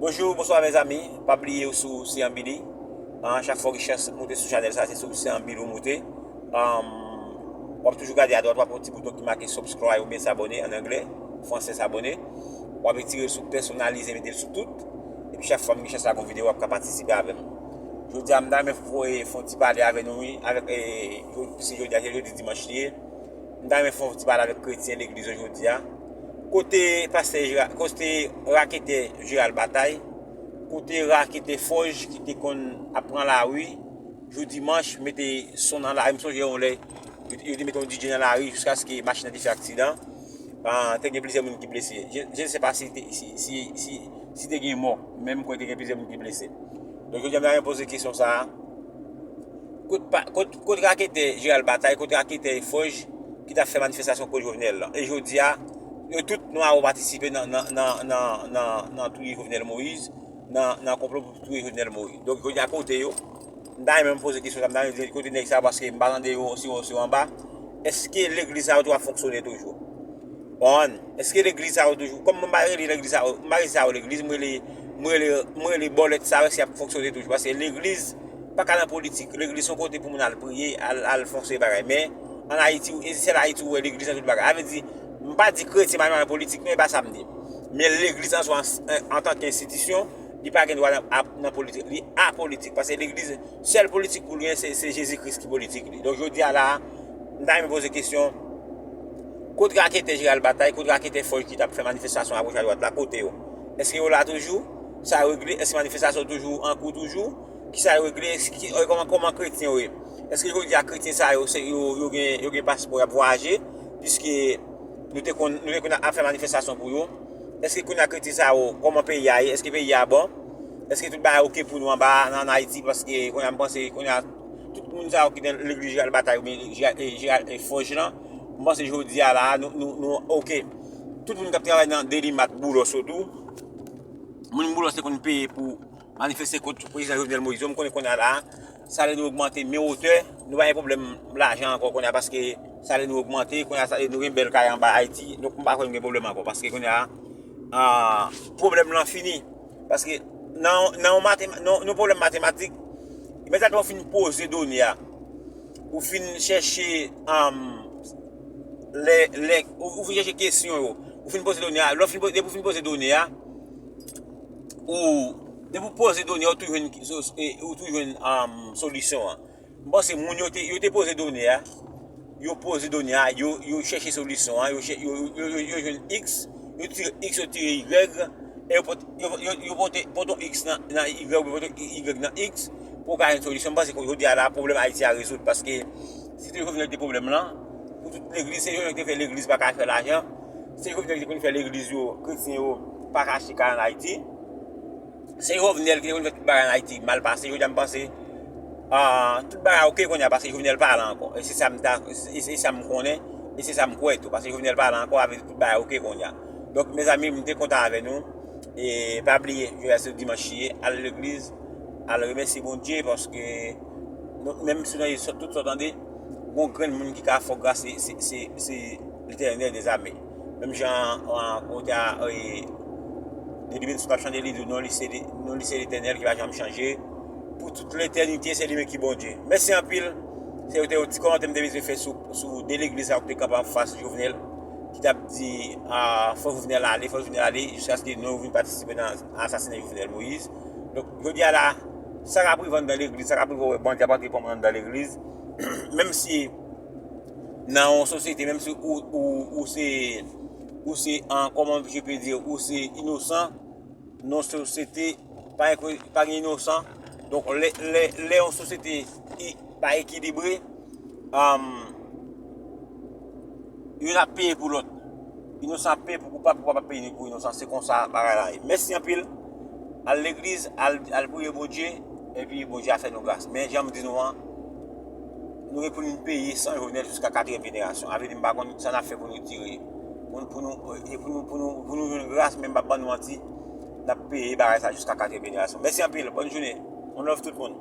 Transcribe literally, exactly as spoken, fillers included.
Bonjou, bonswa mezanmi. Pa bliye ou sou Sean Billy. An, chak fwa w gen chans moute sou chanèl sa, se sou Sean Billy ou moute. An, w ap toujou gade adwat, w ap wè yon ti bouton ki make subscribe oubyen s'abonner an anglè, fransè s'abonner. W ap retire l sou pèsonalize, mete l sou tout. Epi chak fwa m gen chans lage yon videyo, w ap ka patisipe avè m. Jodi a, m ta renmen fè, fè yon ti pale avè nou, wi, avèk, eh, se jodi a, se jodi dimanch li ye. M ta renmen fè yon ti pale avèk kretyen legliz yo jodi a. Kote pastè Jera-, kote raketè Jeral Batay, kote raketè Fòj ki te konn ap pran lari, jou dimanch, mete son nan lari. M sonje yon lè, yo te, yo te mete yon D J nan lari jiskaske machin nan te fè aksidan. Ah, te gen plizyè moun ki blese. Je, je ne sais pas si te, si, si, si, si te gen mò, men m kwè te gen plizyè moun ki blese. Donk, jodi a, m ta renmen poze kesyon sa a. Kot pa, kot, kot raketè Jeral Batay, kot raketè Fòj ki t ap fè manifestasyon kont Jovenel lan? E jodi a, yo tout nou a patisipe nan, nan, nan, nan, nan, nan touye Jovenel Moïse, nan, nan konplo pou touye Jovenel Moïse. Donk, jodi a kote yo, m ta renmen poze kesyon sa, m ta renmen di kote nèg sa yo, paske m pa tande yo si yo, si yo anba. Èske legliz sa yo tou ap fonksyone toujou? Bon, èske legliz sa yo toujou, kòm mwen pa rele legliz sa yo, mwen pa rele sa yo legliz, mwen rele, mwen rele, mwen rele bòlèt sa yo, èske y ap fonksyone toujou? Paske legliz pa ka nan politik. Legliz se yon kote pou moun al priye, al, al fè yon seri bagay. Men, ann Ayiti, e se sèl Ayiti ou wè legliz nan tout bagay. Sa vle di, m pa di kretyen pa nan politik, non, e pa sa m di. Men legliz an swa, an, antanke enstitisyon, li pa gen dwa nan, ap, nan politik. Li apolitik. Paske legliz, sèl politik pou li, se, se Jezi Kris ki politik li. Donk, jodi a la, m ta renmen poze kesyon, kot raketè Jeral Batay, kot raketè Fòj ki t ap fè manifestasyon agoch adwat la, kote yo? Èske yo la toujou? Sa regle? Èske manifestasyon toujou an kou toujou? Kisa yo regle? Èske ki, eh, kòman, kòman kretyen yo ye? Èske jodi a kretyen sa yo, se, yo, yo gen, yo gen paspò, y ap vwayaje? Piske nou te konn, nou te konn ap fè manifestasyon pou yo. Èske kounye a kretyen sa yo, kòman peyi a ye? Èske peyi a bon? Èske tout bagay oke pou nou anba, nan, nan Ayiti? Paske kounye a m panse, kounye a, tout moun sa yo ki nan legliz Jeral Batay oubyen Jeral, eh, Jeral, eh, Fòj lan, m panse jodi a la, nou, nou, nou oke. Tout moun k ap travay nan Delimat, Boulos yo tou, moun Boulos te konn peye pou manifeste kont prezidan Jovenel Moïse yo, m konnen kounye a la, salè nou ogmante, men wotè, nou pa gen pwoblèm lajan ankò kounye a, paske salè nou ogmante, kounye a salè nou gen bèl kay anba Ayiti, donk m pa kwè nou gen pwoblèm ankò, paske kounye a, ah, pwoblèm lan fini. Paske nan, nan yon matema-, nan, nan pwoblèm matematik, imedyatman ou fin poze done a, ou fin chèche, um, lè, lè, ou, ou fin chèche kesyon yo, ou fin poze done a, lè ou fin po-, depi ou fin poze done a, ou, depi ou poze done a, ou toujou jwenn, ou toujou jwenn, um, solisyon an. M panse moun yo te, yo te poze done a, yo poze done a, yo, yo chèche solisyon an, yo chè-, yo, yo, yo, yo jwenn X, yo tire X, yo tire Y, e yo pot-, yo, yo, yo pote, pote yon X nan, nan Y, oubyen pote Y nan X, pou w ka jwenn solisyon. M panse ke jodi a la, pwoblèm Ayiti a rezoud, paske si te Jovenel te pwoblèm lan, pou tout legliz, se Jovenel ki te fè legliz pa ka fè lajan, se Jovenel ki te konn fè legliz yo, kretyen yo, pa ka achte kay ann Ayiti. Se Jovenel ki te konn fè tout bagay ann Ayiti mal pase. Jodi a, m panse, ah, tout bagay oke kounye a, paske Jovenel pa la ankò. E se sa m ta, e se sa m konnen, e se sa m kwè tou, paske Jovenel pa la ankò, avèk tout bagay oke kounye a. Donk, mezanmi, m te kontan avè nou. E pa bliye, jodi a se dimanch ye, al legliz, al remèsye Bondye, paske nou, menm si nou sòt, tout sòt tande, gon grenn moun ki ka fè w gras, se, se, se, se Letènèl dèzame. Menm jan, an, kote a, e, David Benson ap chante, li di, non li se, non li se Letènèl ki pa janm chanje. Pou tout letènite, se li menm ki Bondye. Mèsi anpil. Se te yon ti kòmantè m te bezwen fè sou, sou de legliz sa yo ki te kanpe anfas Jovenel, ki t ap di, ah, fò Jovenel ale, fò Jovenel ale, jiskaske nou vin patisipe nan asasina Jovenel Moïse. Donk, jodi a la, sa k ap rive anndan legliz, sa k ap rive wè bandi ap antre pran moun anndan legliz, menm si nan yon sosyete, menm si ou, ou, ou se, ou se, an, kòman je peux dire, ou se inosan, nan yon sosyete, pa gen, pa gen inosan. Donk, lè, lè, lè yon sosyete i, pa ekilibre, um, youn ap peye pou lòt. Inosan ap peye pou koupab, koupab ap peye pou inosan. Se konsa bagay la ye. Mèsi anpil. Al legliz, al, al priye Bondye, epi Bondye a fè nou gras. Men jan m di nou an, nou gen pou nou peye san Jovenel jiska katriyèm jenerasyon. Sa vle di m pa konn sa n ap fè pou nou tire. Pou, pou nou, e pou nou, pou nou, pou nou jwenn gras, men m p ap ban nou manti, n ap peye bagay sa jiska katriyèm jenerasyon. Mèsi anpil, bòn jounen. One love tout moun.